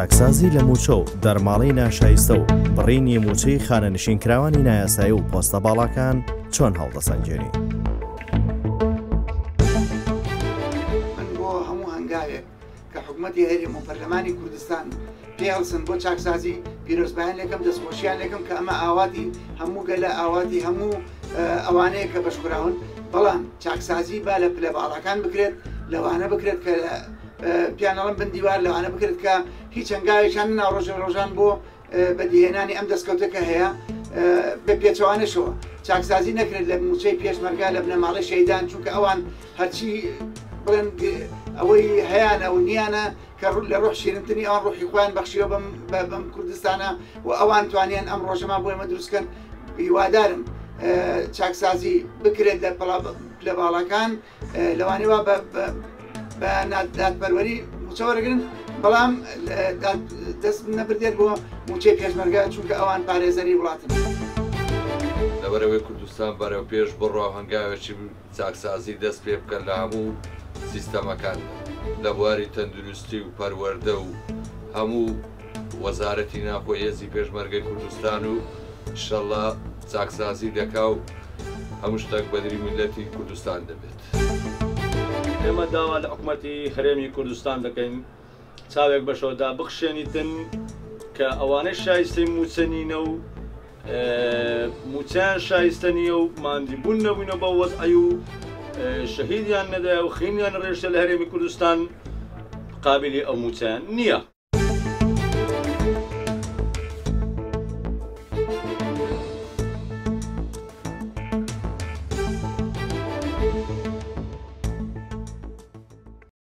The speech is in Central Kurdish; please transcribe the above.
چاکسازی لە مووچە و دەرماڵەی ناشایستە و بڕینی مووچەی خانەنشینکراوانی نایاسایی و پۆستە باڵاکان چۆن هەڵدەسەنگێنی؟ من بۆ هەموو هەنگاوێک کە حکومەتی هەرێم و پەرلەمانی کوردستان پێی هەڵسن بۆ چاکسازی پیرۆزبایان لێکەم دەستخۆشیان لێکەم کە ئەمە ئاواتی هەموو گەلە ئاواتی هەموو ئەوانەیە کە بەشخوراون بەڵام چاکسازی با لە پلە باڵاکان بکرێت لەوانە بکرێت کە پیانەڵم بن دیوار لەوانە بکرێت کە هیچ هەنگاوێکیان نەنا ڕۆژە ڕۆژان بۆ بەدیهێنانی ئەم دەستکەوتە کە هەیە بە پێچەوانەشەوە چاکسازی نەکرێت لە موچەی پێشمەرگە لە بنەماڵەی شەیدان چونکە ئەوان هەرچی بڵێن ئەوەی هەیانە و نیانە کە ڕوو لە ڕۆح شیرنتنی ئەوان ڕۆحی خۆیان بەخشیوە بەم بەم کوردستانە و ئەوان توانیان ئەم ڕۆژەمان بۆ ئێمە دروستکەن هیوادارم چاکسازی بکرێت لە پلە باڵاکان لەوانەیە وا بە نادادپەروەری مووچە وەرەگرن بەڵام دەست نەبردێت بۆ مووچەی پێشمەرگە چونکە ئەوان پارێزەری وڵاتن. لەبەرئەوەی کوردستان بەرەو پێش بڕوا و هەنگاوێکی چاکسازی دەست پێ بکەن لە هەموو سیستەمەکاندا لە بواری تەندروستی و پەروەردە و هەموو وەزارەتی ناوخۆی هێزی پێشمەرگەی کوردستان و ئیشەڵا چاکسازی دەکا و هەموو شتەک بەدری میللەتی کوردستان دەبێت. ئێمە داوا لە حکومەتی هەرێمی کوردستان دەکەین چاوێک بەشەودا بخشێنیتن کە ئەوانەی شایستەی مووچە نینە و مووچەیان شایستە نییە و ماندیبوون نەبووینە بەو وەزعی و شەهیدیان نەدایە و خینیان ڕێژتە لە هەرێمی کوردستان قابلی ئەو مووچەیان نییە.